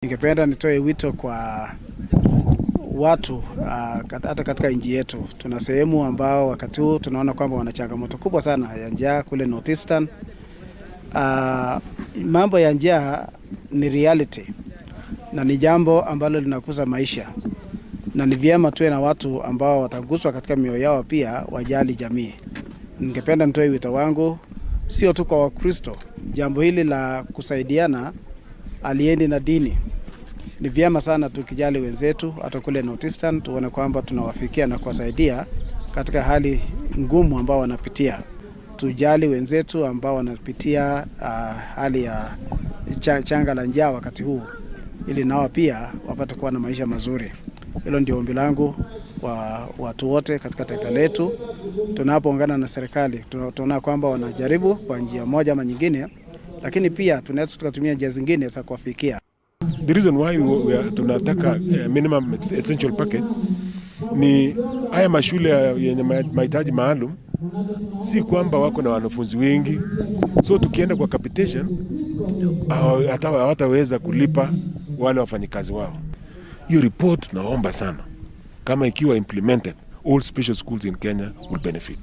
Ningependa nitoe wito kwa watu hata katika nchi yetu. Tuna sehemu ambao wakati huu tunaona kwamba wana changamoto kubwa sana ya njaa kule Northeastern. Mambo ya njaa ni reality na ni jambo ambalo linakuza maisha, na ni vyema tuwe na watu ambao wataguswa katika mioyo yao pia wajali jamii. Ningependa nitoe wito wangu sio tu kwa Wakristo, jambo hili la kusaidiana aliendi na dini. Ni vyema sana tukijali wenzetu hata kule Northeastern, tuone kwamba tunawafikia na kuwasaidia katika hali ngumu ambao wanapitia. Tujali wenzetu ambao wanapitia hali ya changa la njaa wakati huu, ili nao pia wapate kuwa na maisha mazuri. Hilo ndio ombi langu kwa watu wote katika taifa letu. Tunapoungana na serikali, tunaona kwamba wanajaribu kwa njia moja ama nyingine, lakini pia tunaweza tukatumia njia zingine za kuwafikia. The reason why we are, tunataka minimum essential package ni haya mashule yenye mahitaji maalum, si kwamba wako na wanafunzi wengi, so tukienda kwa capitation hawataweza kulipa wale wafanyikazi wao. Hiyo report tunaomba sana kama ikiwa implemented, all special schools in Kenya will benefit.